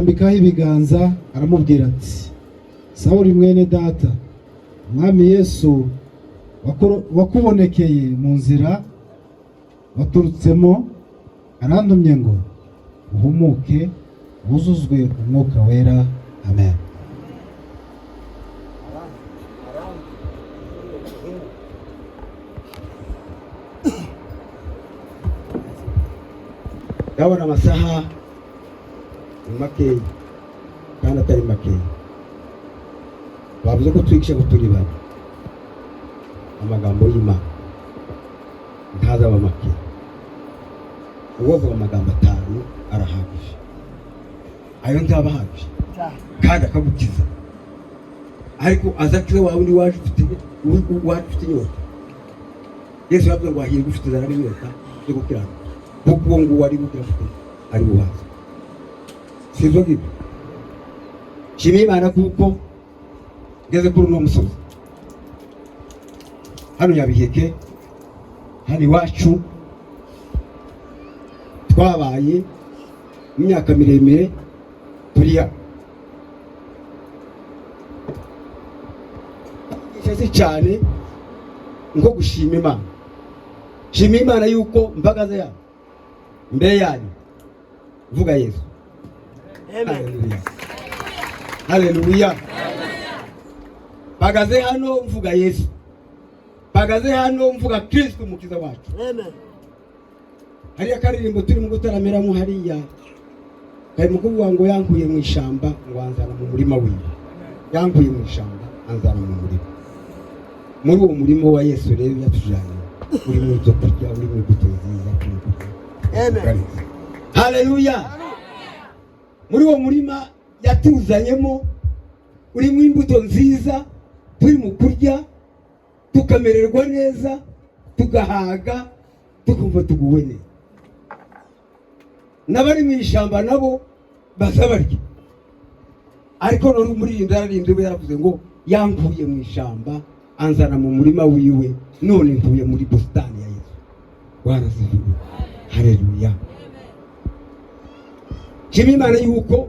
Amurambikaho ibiganza, aramubwira ati: "Sawuli mwene data, Umwami Yesu wakubonekeye mu nzira waturutsemo arantumye ngo uhumuke, wuzuzwe Umwuka Wera." Amen. Ndabona amasaha ni makeya kandi atari makeya. Bavuze ko twigisha ngo turi bane. Amagambo y'Imana ntazaba makeya. Uwovuga amagambo atanu arahagije, ayo ntaba ahagije kandi akagukiza. Ariko aza akiza wa wundi waje ufite inyota. Yesu yavuze ngo hahirwa ufite inzara n'inyota yo gukiranuka, kuko uwo nguwo ari bugira gute? Ari buhaze. Si ibyo ngibyo? Nshimiye Imana kuko ngeze kuri uno musozi hano Nyabiheke, hano iwacu twabaye imyaka miremire turi hano. Si cyane nko gushima Imana. Shima Imana yuko mpagaze yabo imbere yanyu mvuga Yesu. Haleluya, haleluya! Mpagaze hano mvuga Yesu, mpagaze hano mvuga Kristo Umukiza wacu. Hariya karirimbo turimo gutaramiramo hariya kari mu kuvuga ngo yankuye mu ishamba ngo anzana mu murima wiwe. Yankuye mu ishamba anzana mu murima. Muri uwo murima wa Yesu rero yatujanye, urimo ibyo kurya, urimo imbuto nziza turimo kurya. Haleluya! Muri uwo murima yatuzanyemo urimo imbuto nziza turi mu kurya, tukamererwa neza, tugahaga, tukumva tuguwe neza. N'abari mu ishyamba nabo baza barya. Ariko none umuririmbyi yararirimbye, we yaravuze ngo yankuye mu ishyamba anzana mu murima wiwe, none ntuye muri busitani ya Yesu. Bwana asifiwe, haleluya! Nshima Imana yuko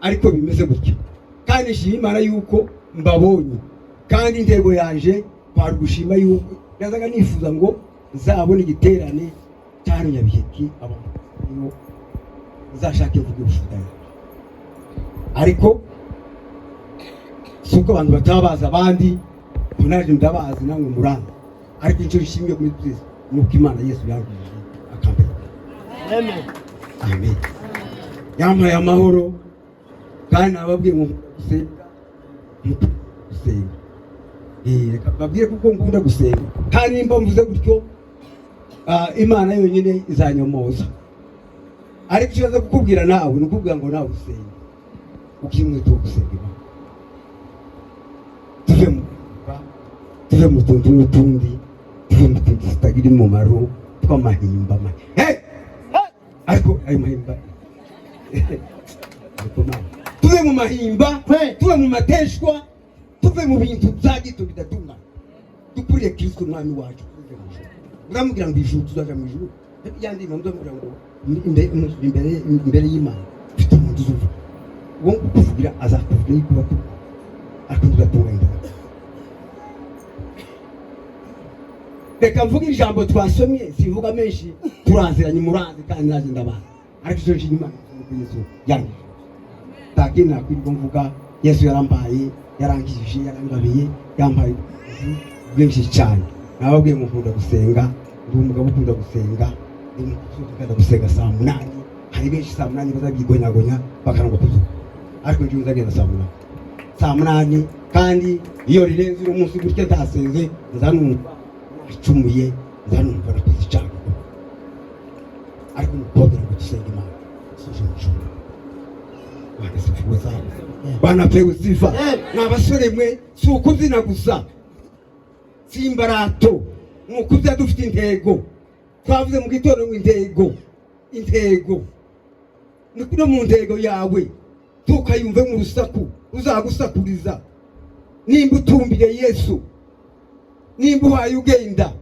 ariko bimeze gutya, kandi nshima Imana yuko mbabonye. Kandi intego yanje kwari gushima yuko nazaga nifuza ngo nzabone igiterane cya hano Nyabiheke, abantu nzashake mvuge ubushuti yanjye. Ariko si uko abantu bataba bazi abandi, ngo naje ndabazi, namwe muranzi. Ariko icyo nshimye kuri byose ni uko Imana Yesu yankijije akampereka. Amen. Yampaye amahoro. Kandi nababwiye ngo gusenga, gusenga. Reka mbabwire kuko nkunda gusenga. Kandi nimba mvuze gutyo, Imana yonyine izanyomoza. Ariko icyo nza kukubwira nawe ni ukubwira ngo nawe usenge, ukimwita wo gusenga Imana. Tuve mu tuve mu tuntu n'utundi, tuve mu tuntu tutagira umumaro tw'amahimba. Hey! Ariko ayo mahimba, ariko Mana, tuve mu mahimba, tuve mu mateshwa, tuve mu bintu bya gito bidatungana, dukurire Kristo Umwami wacu. Tuve mu ijuru, muramubwira ngo ijuru, tuzaja mu ijuru. Ya ndirimbo muzamubwira ngo imbere y'Imana mfite umuntu uzuvuga. Uwo kukuvugira azakuvugira yuko batuka, ariko tudatunganya imbere. Reka mvuge ijambo twasomye, simvuga menshi, turaziranye, muranzi kandi naje ndabazi. Ariko icyo nshima Imana ni uko Yesu yangije. Nta kindi nakwirirwa mvuga. Yesu yarambaye, yarangije, yarangabiye, yampaye bwinshi cyane. Nababwiye ngo nkunda gusenga, ndi umugabo ukunda gusenga, ndi umugabo ukunda gusenga saa 8. Hari benshi saa 8 bazabyigonyagonya bakarangwa kuzuba, ariko njyewe nzagenda saa 8, saa 8. Kandi iyo rirenze uno munsi gutya ntasenze, nzanumva nacumuye, nzanumva nakoze icyaha. Ariko ni ukubabwira ngo dusenge Imana suje mu ijuru. Bwana sifiwe sana, Bwana pewe sifa. Mwa basore mwe, si ukubyina gusa, si imbarato, ni ukubyina dufite intego. Twavuze mu gitondo ngo intego, intego ni no mu ntego yawe tukayumve mu rusaku ruzagusakuriza. Nimba utumbiye Yesu, nimba uhaye ugenda,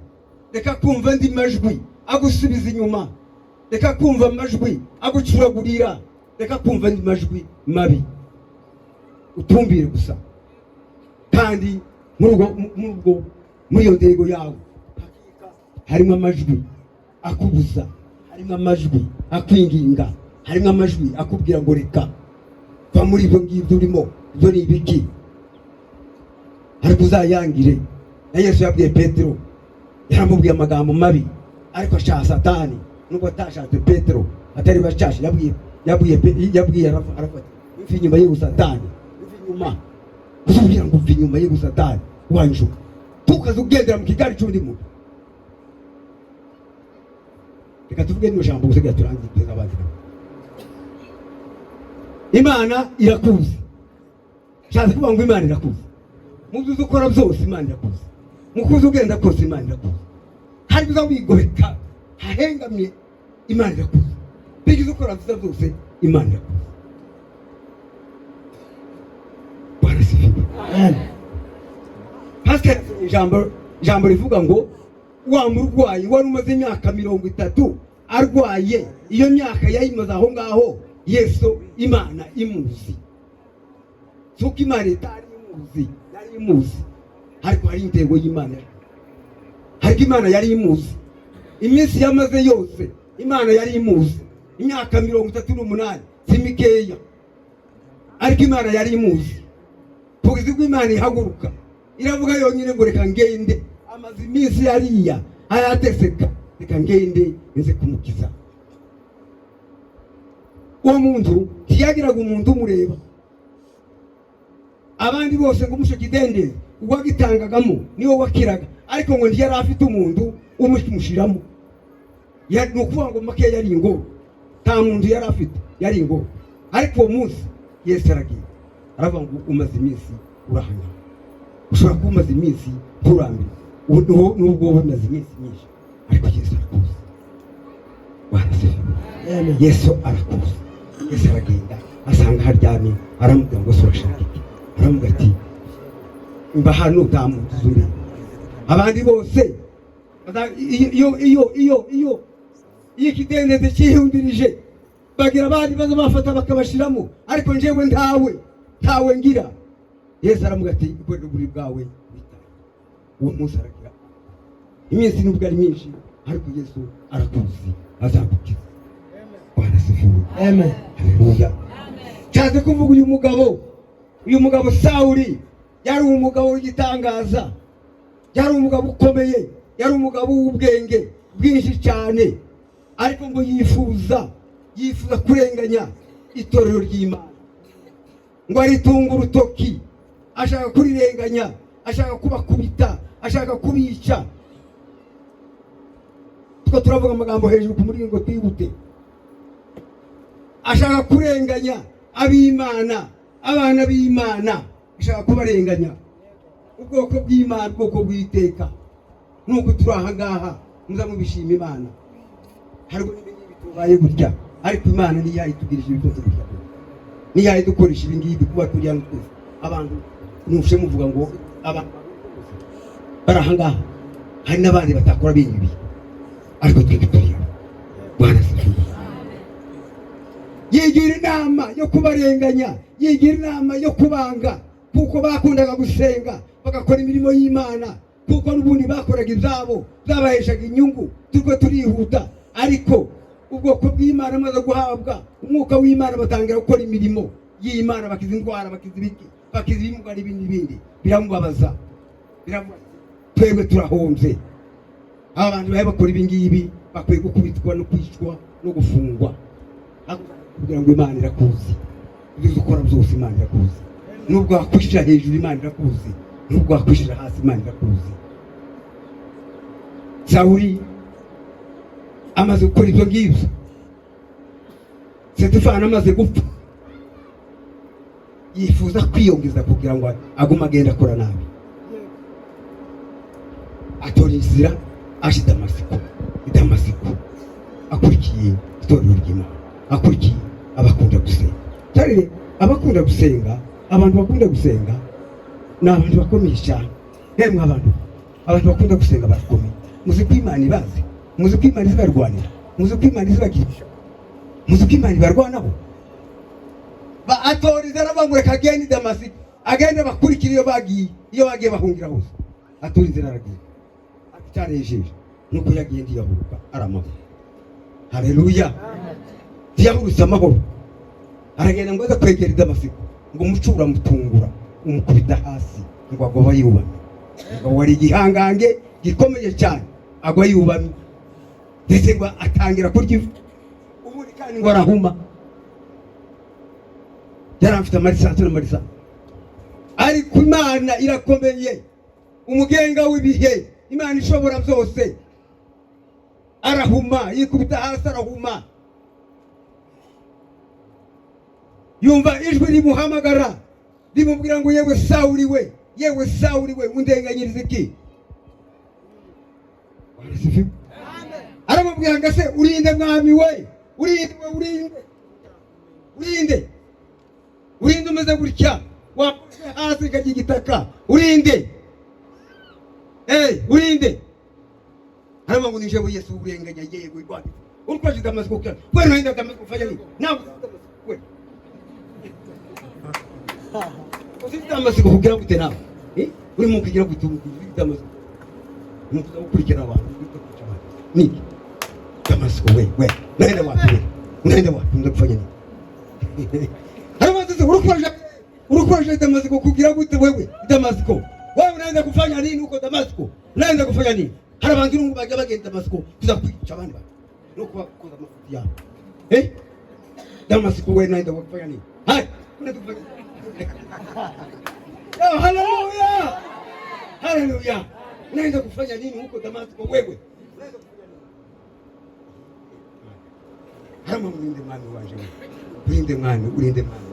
reka kumva andi majwi agusubiza inyuma, reka kumva amajwi agucuragurira. Reka kumva andi majwi mabi, utumbire gusa. Kandi muri ubwo muri iyo ntego yawe harimo amajwi akubuza, harimo amajwi akwinginga, harimo amajwi akubwira ngo reka, va muri ibyo ngibyo urimo, ibyo ni ibiki? Ariko uzayangire. Na Yesu yabwiye Petero, yaramubwiye amagambo mabi, ariko ashaka Satani nubwo atashatse Petero atari bashashe, yabwiye arafata imvi inyuma yewe Satani, imvi inyuma, kuzubwira ngo mva inyuma yewe Satani wanjuka, tukaza ugendera mu kigari cy'undi muntu. Reka tuvuge n'ino jambo gusa turangize duheze abandi nabo. Imana irakuzi. Nshatse kuvuga ngo Imana irakuzi mu byo uzi ukora byose, Imana irakuzi mu kuzi ugenda kose, Imana irakuzi. Hari uza wigobeka hahengamye, Imana irakuzi. Ibyo ukora byiza byose, Imana irakuzi. Bwana asifiwe. Pasiteri yasomye ijambo rivuga ngo wa murwayi wari umaze imyaka 30 arwaye, iyo myaka yayimaze aho ngaho Yesu Imana imuzi. Si uko Imana itari imuzi, yari imuzi, ariko hari intego y'Imana, ariko Imana yari imuzi. Iminsi yamaze yose Imana yari imuzi, imyaka 38 si mikeya, ariko Imana yari imuzi. Kugeza ubwo Imana ihaguruka iravuga yonyine ngo reka ngende, amaze iminsi yariya ayateseka, reka ngende nze kumukiza. Uwo muntu ntiyagiraga umuntu umureba, abandi bose ngo umushe kidendezi uwagitangagamo niwe wakiraga, ariko ngo ntiyari afite umuntu umushiramo. Ni ukuvuga ngo make yari ingoro, nta muntu yari afite, yari ingoro. Ariko uwo munsi Yesu aragiye aravuga ngo umaze iminsi urahanya, ushobora kuba umaze iminsi nturambire, nubwo wowe umaze iminsi myinshi, ariko Yesu arakuzi. Bwana asifiwe. Yesu arakuzi. Yesu aragenda asanga haryamye, aramubwira ngo se urashaka iki? Aramubwira ati mba hano nta muntu uzuri, abandi bose iyo iyo iyo iyo iyo ikidendezi cyihundirije bagira abandi baza bafata bakabashiramo, ariko njyewe ntawe ngira. Yesu aramubwira ati ikorera uburiri bwawe witaye. Uwo munsi aragira iminsi nubwo ari myinshi, ariko Yesu arakuzi, azagukiza. Bwana asifiwe. Amen. Haleluya. Nshatse kuvuga uyu mugabo Sawuli yari umugabo w'igitangaza, yari umugabo ukomeye, yari umugabo w'ubwenge bwinshi cyane, ariko ngo yifuza kurenganya itorero ry'Imana, ngo aritunge urutoki, ashaka kurirenganya, ashaka kubakubita, ashaka kubica. Two turavuga amagambo hejuru ku muringo twihute. Ashaka kurenganya ab'Imana, abana b'Imana, ashaka kubarenganya, ubwoko bw'Imana, ubwoko bw'iteka. Nuko turi aha ngaha muza mubishima Imana, harimo n'ibindi bitubaye gutya, ariko Imana niyo yayitugirije ibi byose gutya, niyo yayidukoresha ibi ngibi kuba turi hano twese. Abantu nufushe muvuga ngo abantu bari aha ngaha, hari n'abandi batakora bene ibi, ariko twebwe turi hano. Bwana asifiwe. Yigira inama yo kubarenganya, yigira inama yo kubanga, kuko bakundaga gusenga bagakora imirimo y'Imana, kuko n'ubundi bakoraga ibyabo byabaheshaga inyungu. Turiko turihuta, ariko ubwoko bw'Imana amaze guhabwa umwuka w'Imana batangira gukora imirimo y'Imana, bakiza indwara, bakiza ibiki, bakiza ibimuga n'ibindi n'ibindi. Biramubabaza, biramubabaza, twebwe turahombye. Aba bantu bahe bakora ibi ngibi bakwiye gukubitwa no kwicwa no gufungwa. Kugira ngo Imana irakuzi, ibyo ukora byose Imana irakuzi, nubwo wakwishira hejuru Imana irakuzi, nubwo wakwishira hasi Imana irakuzi. Sawuli amaze gukora ibyo ngibyo, Sitefano amaze gupfa, yifuza kwiyongeza kugira ngo agume agenda akora nabi, atora inzira aje i Damasiko. I Damasiko akurikiye itorero ry'Imana, akurikiye abakunda gusenga. Cyane abakunda gusenga, abantu bakunda gusenga ni abantu bakomeye cyane. Yemwe abantu bakunda gusenga barakomeye. Muzi ko Imana ibazi, muzi ko Imana izibarwanira, muzi ko Imana izibagisha, muzi ko Imana ibarwanaho. Atoriza aravuga ngo reka agende i Damasiko, agende bakurikira iyo bagiye, iyo bagiye bahungira hose. Atora inzira aragiye. Cyanejeje nuko yagiye ntiyahuruka ari amahoro. Haleluya! Ntiyahurutse amahoro. Aragenda ngo aze kwegera i Damasiko, ngo umuco uramutungura, umukubita hasi, ngo agwa yubamye. Ngo wari igihangange gikomeye cyane, agwa yubamye, ndetse ngo atangira kurya ivu. Ubundi kandi ngo arahuma. Yari afite amarisansi n'amarisansi, ariko Imana irakomeye, umugenga w'ibihe, Imana ishobora byose. Arahuma, yikubita hasi arahuma, yumva ijwi rimuhamagara rimubwira ngo yewe Sawuli we, yewe Sawuli we, undenganyiriza iki? Bwana asifiwe. Aramubwira ngo ese urinde mwami we, urinde we, urinde, urinde, urinde umeze gutya, wakubise hasi ikarya igitaka, urinde, urinde. Aravuga ngo nije Yesu urenganya, yego Rwanda urikoresha Damasiko kera wewe unaenda Damasiko kufanya nini? Nawe wewe ufite Damasiko kugira gute nawe? Urimo kugira gute ufite Damasiko? Ni ukuza gukurikira abantu, gukurikira abantu niki? Damasiko we, we unaenda wapi we? Unaenda wapi? Unaenda kufanya nini? Aravuga ati urikoresha Damasiko kugira gute wewe? Damasiko wewe unaenda kufanya nini huko Damasiko? Unaenda kufanya nini? Hari abantu n'ubu bajya bagenda Damasiko kuza kwica abandi bantu no kubakoza amafuti yabo. Damasiko wewe unaenda kufanya nini? Hai, unaenda kufanya Oh, haleluya! Haleluya! Unaenda kufanya nini huko Damasiko wewe? Unaenda kufanya nini? Haramu urinde mwami wanje wewe. Urinde mwami, urinde mwami.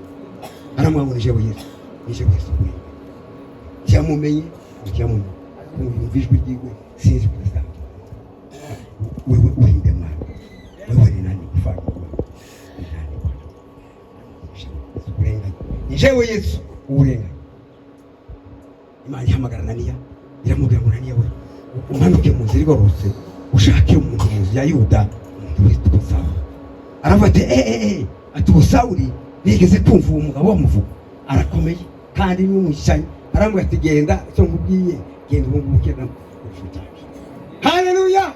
Haramu nije Yesu. Nije Yesu urinde. Cyamumenye, cyamumenye. Yumva ijwi ryiwe, sinzi kudasanzwe. Wewe urinde mwami. Wewe ni nani kufanya? Ni nani Bwana? Urenganya. Ni Yesu urenganya. Imana ihamagara Ananiya, iramubwira ngo Ananiya we, umanuke mu nzira igororotse, ushake umuntu mu nzu ya Yuda, umuntu witwa Sawuli. Aravuga ati ati uwo Sawuli nigeze kumva uwo mugabo bamuvuga, arakomeye kandi ni umwishanyi. Aramubwira ati genda, icyo nkubwiye, genda ubu ngubu kera igikoresho cyaje. Haleluya!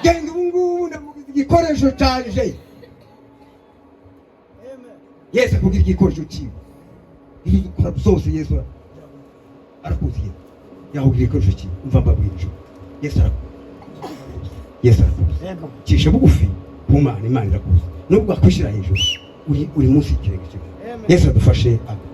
Genda ubu ngubu ndamugize igikoresho cyaje. Yesu akubwira igikoresho cyiwe, ibyo dukora byose Yesu arakuzi. Yesu yakubwira igikoresho cyiwe. Umva mbabwira ijoro, Yesu arakuzi, Yesu arakuzi. Cisha bugufi ku Mana, Imana irakuzi. Nubwo wakwishyira hejuru, uri munsi y'ikirenge cye. Yesu adufashe, amen.